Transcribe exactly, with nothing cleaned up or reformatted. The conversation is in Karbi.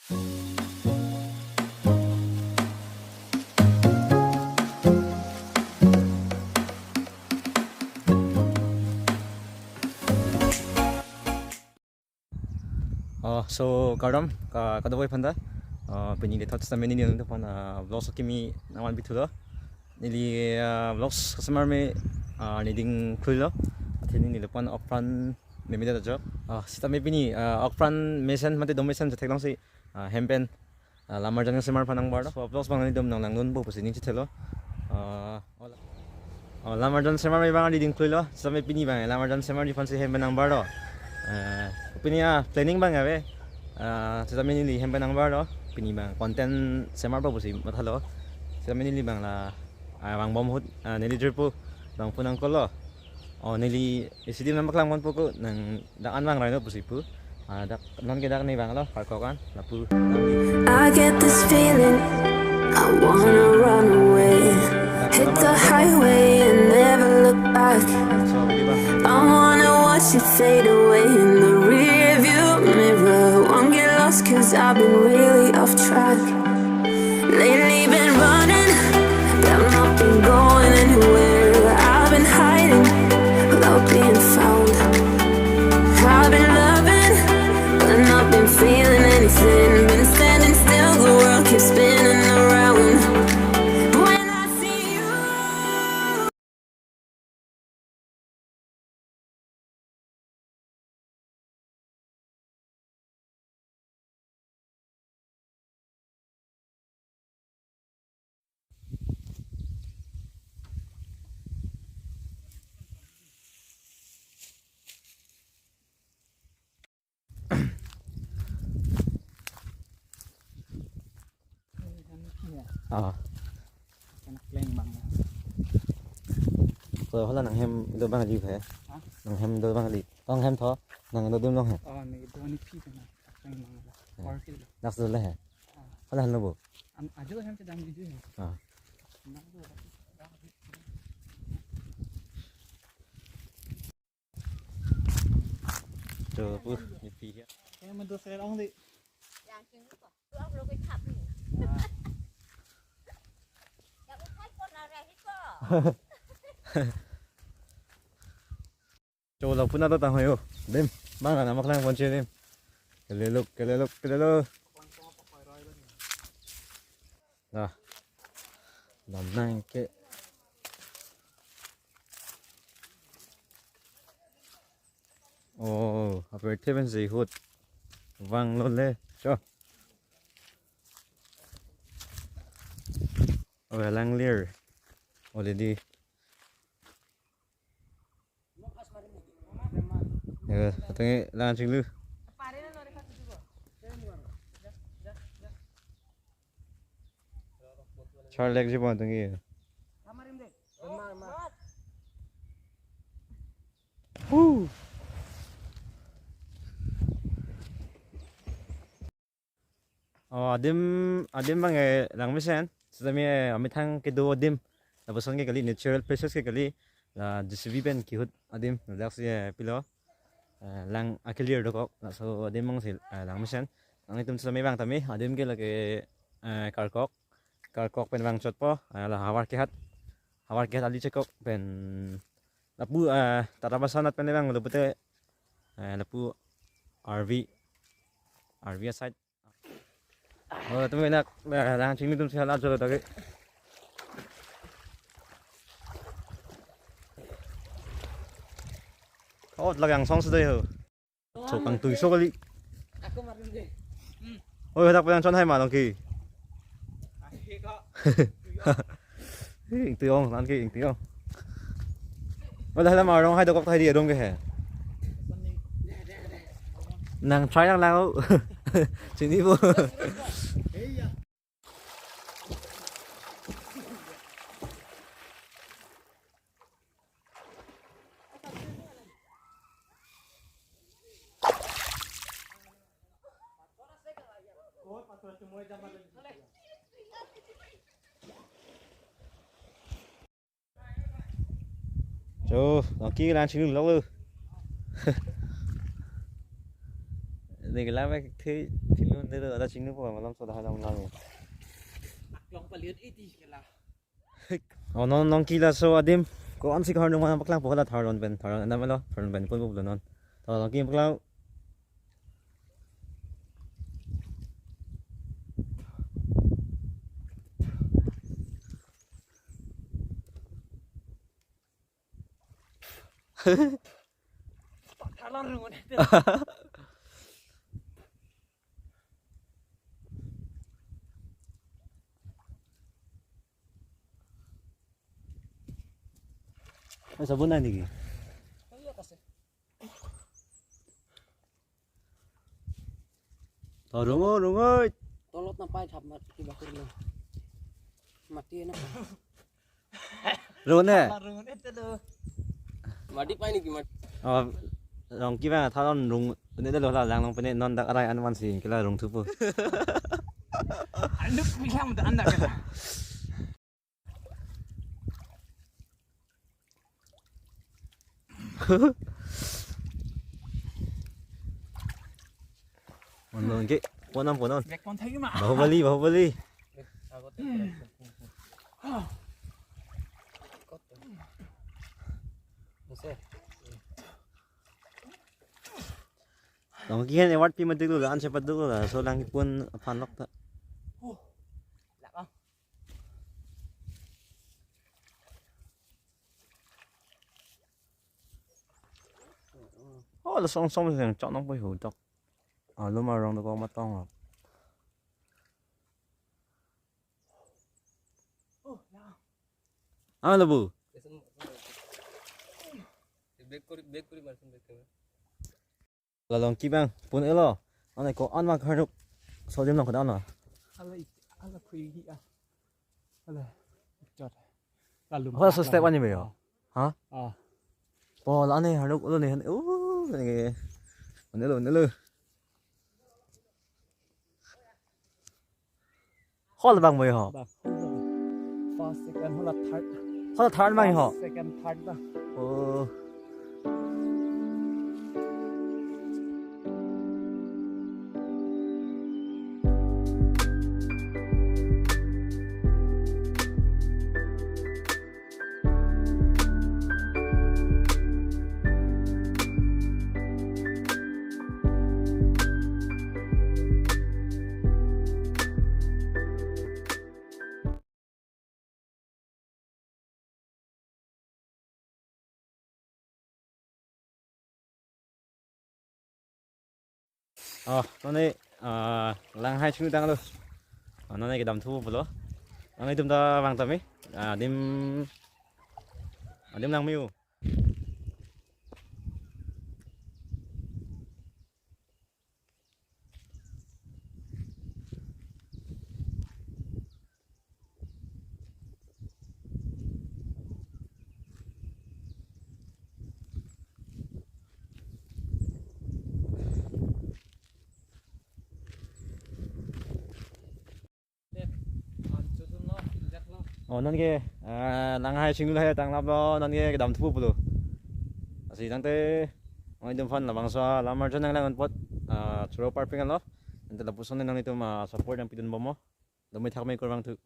Oh, so kardom ka, kadokave aphanta. Oh, pini le thot sitame neli nangtumphan, ah, vlogs kimi nangvan pithulo. Neli, ah, vlogs kasemar me, ah, neli ding khluilo. Athe neli lapu-an okpran memedet ajo. Ah, sitame pini, ah, okpran mesen mate do mesen chetheklongsi, ah, hem pen, ah, lam arjan semarphan nangbarlo. So vlogs abang nelitum nanglangdunpo pusi ning chethelo. Ah, oh, la-, oh, lam arjan semar me abang neli ding khluilo. Sitame pini abang lam arjan semar neliphansi hem pen nangbarlo. Eh, pini, ah, planning abang ave. Ah, sitame neli hem pen nangbarlo. Pini abang content semarpo pusi mathalo. Sitame neli abang la, ah, vangbom ahut, ah, neli jirpo abang pu nangkolo. Oh, neli isi adim nangpaklang ponpo ko, nang dak an vang raino pusi pu. Ah, dak non ke dak ne vanglo, Karkok an, lapu. I get this feeling, I wanna run away. Hit the highway and never look back. I wanna watch it fade away in the rearview mirror. Won't get lost 'cause I've been really off track. Lately been running, but not been going anywhere. I've been hiding without being found. I've been loving, but not been feeling anything. Been standing still, the world keeps spinning around. When I see you. Ah. Kena kleng abang. So, hala nanghem do abang kali he? Ha? Nanghem do abang kali. Nanghem tho, nang do adim along he? Oh, ne do nephi kena kleng abang la. Eh. Or kilo. Next do le he? Ah. Hala hanu bo? Am, ajo hem chedam video he. Ah. Nang do. Jo pu, nephi ya. Kaya mendo saya orang di. Yang sini kok. Tuang lo kecap ni. Ah. Yang utai kok nara hiko. Jo lapu na to tang hoyo. Adim, abang na mak lang ponche adim. Kelelok, kelelok, kelelok. Nah. Dam nang ke. Oh, apor thepen si ahut vanglo le. Cho. Oh, lang lir. Already. Ya, katang lang chinglu. Charlek ji pon tanggi. Woo. Oh, adim, adim abang, eh, langmesen. Sitame, eh, amethang kedo adim. Lapuson ke kali, natural places ke kali. La J C B pen kehut adim. Ladak si, eh, pilo. Eh, lang akelir dokok. Laso adim abang si, eh, langmesen. Nanglitum sitame vang tame. Adim ke lake, eh, Karkok. Karkok pen vangchotpo. Eh, la Howraghat kehat. Howraghat ali chekok pen. Lapu, eh, Tata Bus anat pen vanglo pute. Eh, lapu R V. R V aside. Oh, tumi nak, eh, lang chingni atum si hala jolo tagi. Oh, lake angsong sudah ho. So kangtui so kali. Aku marin deh. Hmm. Oh, hadak pen chon hai ma along ke. Ahi ko. Ingtui ong, lan ke ingtui ong. Wala hala marong hai dokok thai di adong ke he. Nang try lang lang. Chini bo. Jo, longki lang chinglu lok lo. Ninglang me the chinglu de ada chinglu po malam soda halam lang. Aklong paliut iti kela. Oh, non non kila so adim. Ko-an si kahar nung mana paklang po hala tharlon pen, tharlon anam lo, tharlon pen pun pulo non. Tharlon ki paklang. Tharlon rung ne. Ay, sabon na niki. To rung o, rung o. Tolot na pai thap mat ki bakur na. Mati na. Rung ne? Rung ne te lo. Mati pai niki mat. Oh, rong ki bang thalon rung ne te lo la lang long pene non dak arai an man si kila rung thupo. Anu pilang da anda kena. Mon ke, ponan, ponan. Bek kon thagi ma. Bahubali, Bahubali. Nang kihen award pi ma diklo la, an chepat diklo la, so lang pun aphan lok ta. Oh, la song song seng chok nang poi hu tok. Ah, lo ma rong do ko ma tong lo. Ah, lo bu. Back kori, back kori marsun back kori. La long ki bang, pun elo. Ane ko an ma kharuk. Sojim long ko dan lo. Ala ik-, ala phui hi a. Ala. Chot. Lalu. Apa so step ani be yo? Ha? Ah. Pol ane haruk ulo ne han. Uh, ne. Ane lo, ane lo. Hol bang mo ho. Bang. First, second, hala third. Hala third bang ho. First, second, third bang. Oh. Oh, nonke, ah, langhai chinglu tanglo. Oh, nonke kedam thu pulo. Nonke itum ta vang tame. Ah, adim, adim lang miu. Oh, nonke, ah, langhai chinglu hai tanglaplo, nonke kedam thu pulo. Lasi tangte, nonke itum aphan labangso alam arjan nanglang apot, ah, choro parping lo. Ante lapuson nanglitum, ah, support nangpidun bomlo. Dome thak me kurvangthu.